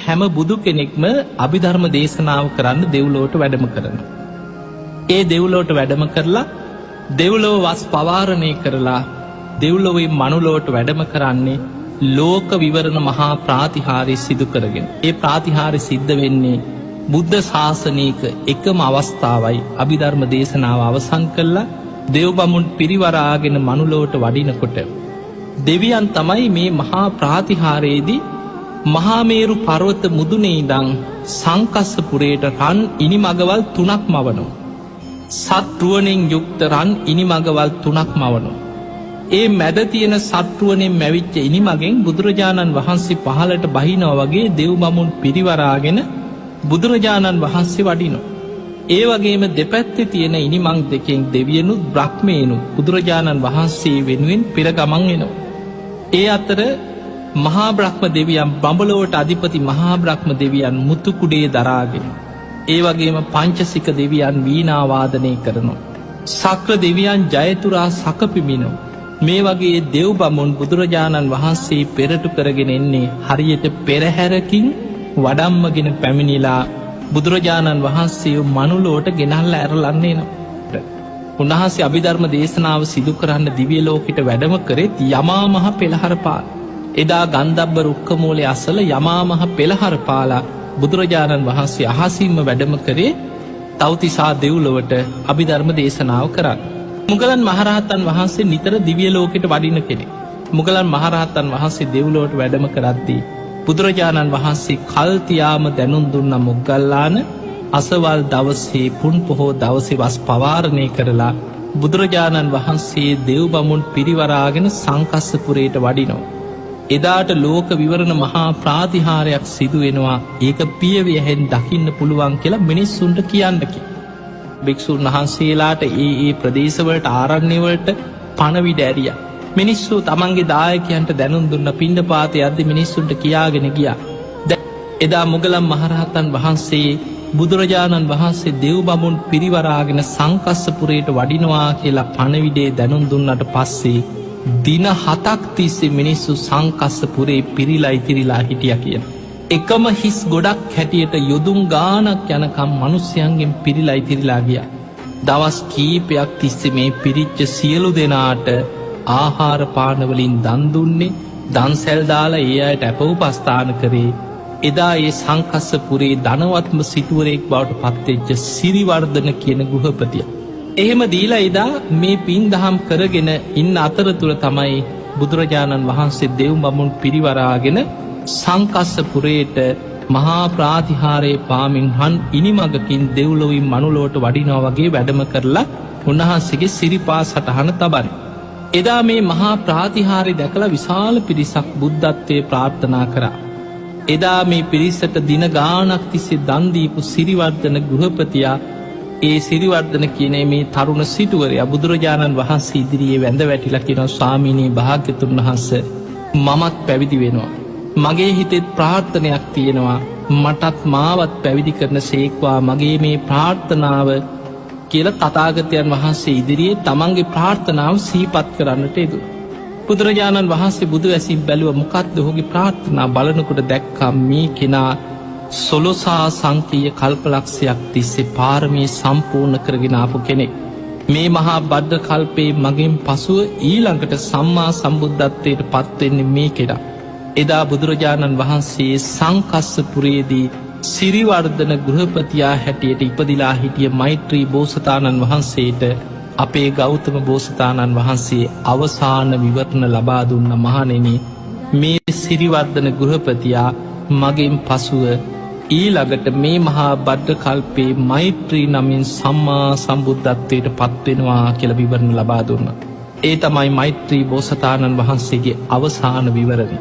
හැම බුදු කෙනෙක්ම අභිධර්ම දේශනාව කරන්න දෙව්ලොවට වැඩම කරනවා. ඒ දෙව්ලොවට වැඩම කරලා දෙව්ලොව වස් පවාරණය කරලා දෙව්ලොවෙන් මනුලොවට වැඩම කරන්නේ ලෝක විවරණ මහා ප්‍රාතිහාර්ය සිදු කරගෙන. ඒ ප්‍රාතිහාර්ය සිද්ධ වෙන්නේ බුද්ධ ශාසනයක එකම අවස්ථාවයි. අභිධර්ම දේශනාව අවසන් කළා දෙව් බමුන් පිරිවරාගෙන මනුලොවට වඩිනකොට දෙවියන් තමයි මේ මහා ප්‍රාතිහාර්යයේදී මහා මේරු පර්වත මුදුනේ ඉඳන් සංකස්සපුරයට රන් ඉනිමගවල් තුනක් මවනවා. සත්රුවණෙන් යුක්ත රන් ඉනිමගවල් තුනක් මවනවා. ඒ මැද තියෙන සත්රුවණෙන් මැවිච්ච ඉනිමගෙන් බුදුරජාණන් වහන්සේ පහළට බහිනවා වගේ දෙව් බමුන් පිරිවරාගෙන බුදුරජාණන් වහන්සේ වඩිනවා. ඒ වගේම දෙපැත්තේ තියෙන ඉනිමං දෙකෙන් දෙවියනුත් බ්‍රහ්මයනුත් බුදුරජාණන් වහන්සේ වෙනුවෙන් පෙර ගමන් එනවා. ඒ අතර මහා බ්‍රහ්ම දෙවියන් බඹලොවට අධිපති මහා බ්‍රහ්ම දෙවියන් මුතු කුඩේ දරාගෙන, ඒ වගේම පංචසික දෙවියන් වීණා වාදනය කරනවා. සක්‍ර දෙවියන් ජයතුරා සකපිමිනෝ. මේ වගේ දෙව් බමුන් බුදුරජාණන් වහන්සේ පෙරටු කරගෙන එන්නේ හරියට පෙරහැරකින් වඩම්මගෙන පැමිණිලා බුදුරජාණන් වහන්සේ මනුලොවට ගෙනල්ලා ඇරලන්න එනවා. උන්වහන්සේ අභිධර්ම දේශනාව සිදු කරන්න දිව්‍ය ලෝකෙට වැඩම කරෙත් යමා මහ පෙළහර පාල. එදා ගන්ධබ්බ රුක්ක මූලයේ අසල යමා මහ පෙළහර පාලා බුදුරජාණන් වහන්සේ අහසින්ම වැඩම කරේ තව්තිසා දෙව්ලොවට අභිධර්ම දේශනාව කරන්න. මුගලන් මහරහතන් වහන්සේ නිතර දිව්‍ය ලෝකෙට වඩින කෙනෙක්. මුගලන් මහරහතන් වහන්සේ දෙව්ලොවට වැඩම කරද්දී බුදුරජාණන් වහන්සේ කල් තියාම දැනුම් දුන්න මොග්ගල්ලාන අසවල් දවසේ පුන් පොහෝ දවසේ වස් පවාරණය කරලා බුදුරජාණන් වහන්සේ දෙව් බමුන් පිරිවරාගෙන සංකස්සපුරයට වඩිනවා. එදාට ලෝක විවරණ මහා ප්‍රාතිහාරයක් සිදු වෙනවා. ඒක පියවියෙන් දකින්න පුළුවන් කියලා මිනිස්සුන්ට කියන්න කියලා. භික්ෂුන් වහන්සේලාට ඒ ඒ ප්‍රදේශවලට ආරණ්‍යවලට පණවිඩ ඇරියා. මිනිස්සු තමන්ගේ දායකයන්ට දැනුම් දුන්න පිණ්ඩපාතය යද්දි මිනිස්සුන්ට කියාගෙන ගියා. එදා මුගලන් මහරහතන් වහන්සේ බුදුරජාණන් වහන්සේ දෙව් බමුන් පිරිවරාගෙන සංකස්සපුරයට වඩිනවා කියලා පණවිඩේ දැනුම් දුන්නට පස්සේ දින 7ක් තිස්සේ මිනිස්සු සංකස්සපුරේ පිරිලා ඉතිරිලා හිටියා කියන. එකම හිස් ගොඩක් හැටියට යොදුන් ගානක් යනකම් මිනිස්යන්ගෙන් පිරිලා ඉතිරිලා ගියා. දවස් කීපයක් තිස්සේ මේ පිරිච්ච සියලු දෙනාට ආහාර පාන වලින් දන් දුන්නේ, දන්සැල් දාලා ඒ අයට අප උපස්ථාන කරේ. එදා ඒ සංකස්සපුරේ ධනවත්ම සිටුවරයෙක් බවට පත්වෙච්ච සිරිවර්ධන කියන ගෘහපතියා. එහෙම දීලා එදා මේ පින් දහම් කරගෙන ඉන්න අතරතුර තමයි බුදුරජාණන් වහන්සේ දෙව් බමුන් පිරිවරාගෙන සංකස්සපුරේට මහා ප්‍රාතිහාරයේ පාමින් හන් ඉනිමගකින් දෙව්ලොවින් මනුලොවට වඩිනවා වගේ වැඩම කරලා උන්වහන්සේගේ සිරිපා සටහන තබන්නේ. එදා මේ මහා ප්‍රාතිහාර්ය දැකලා විශාල පිරිසක් බුද්ධත්වයේ ප්‍රාර්ථනා කරා. එදා මේ පිරිසට දින ගානක් තිස්සේ දන් දීපු සිරිවර්ධන ගෘහපතියා ඒ සිරිවර්ධන කියන මේ තරුණ සිටුවරයා බුදුරජාණන් වහන්සේ ඉදිරියේ වැඳ වැටිලා කියනවා, ස්වාමීනි භාග්‍යතුන් වහන්සේ, මමත් පැවිදි වෙනවා. මගේ හිතෙත් ප්‍රාර්ථනයක් තියෙනවා. මටත් මාවත් පැවිදි කරන සේක්වා මගේ මේ ප්‍රාර්ථනාව කියලා තථාගතයන් වහන්සේ ඉදිරියේ තමන්ගේ ප්‍රාර්ථනාව සිහිපත් කරන්නට යෙදුණා. බුදුරජාණන් වහන්සේ බුදු ඇසින් බැලුව මොකක්ද ඔහුගේ ප්‍රාර්ථනා. බලනකොට දැක්කා මේ කෙනා සොළොසා සංකීය කල්පලක්ෂයක් තිස්සේ පාරමී සම්පූර්ණ කරගෙන ආපු කෙනෙක්. මේ මහා භද්‍ර කල්පේ මගෙන් පසුව ඊළඟට සම්මා සම්බුද්ධත්වයට පත් වෙන්නේ මේ කෙනා. එදා බුදුරජාණන් වහන්සේ සංකස්සපුරයේදී සිරිවර්ධන ගෘහපතියා හැටියට ඉපදිලා හිටිය මෛත්‍රී බෝසතාණන් වහන්සේට අපේ ගෞතම බෝසතාණන් වහන්සේ අවසාන විවරණ ලබා දුන්න, මහණෙනි මේ සිරිවර්ධන ගෘහපතියා මගෙන් පසුව ඊළඟට මේ මහා භද්‍ර කල්පේ මෛත්‍රී නමින් සම්මා සම්බුද්ධත්වයට පත්වෙනවා කියලා විවරණ ලබා දුන්නා. ඒ තමයි මෛත්‍රී බෝසතාණන් වහන්සේගේ අවසාන විවරණය.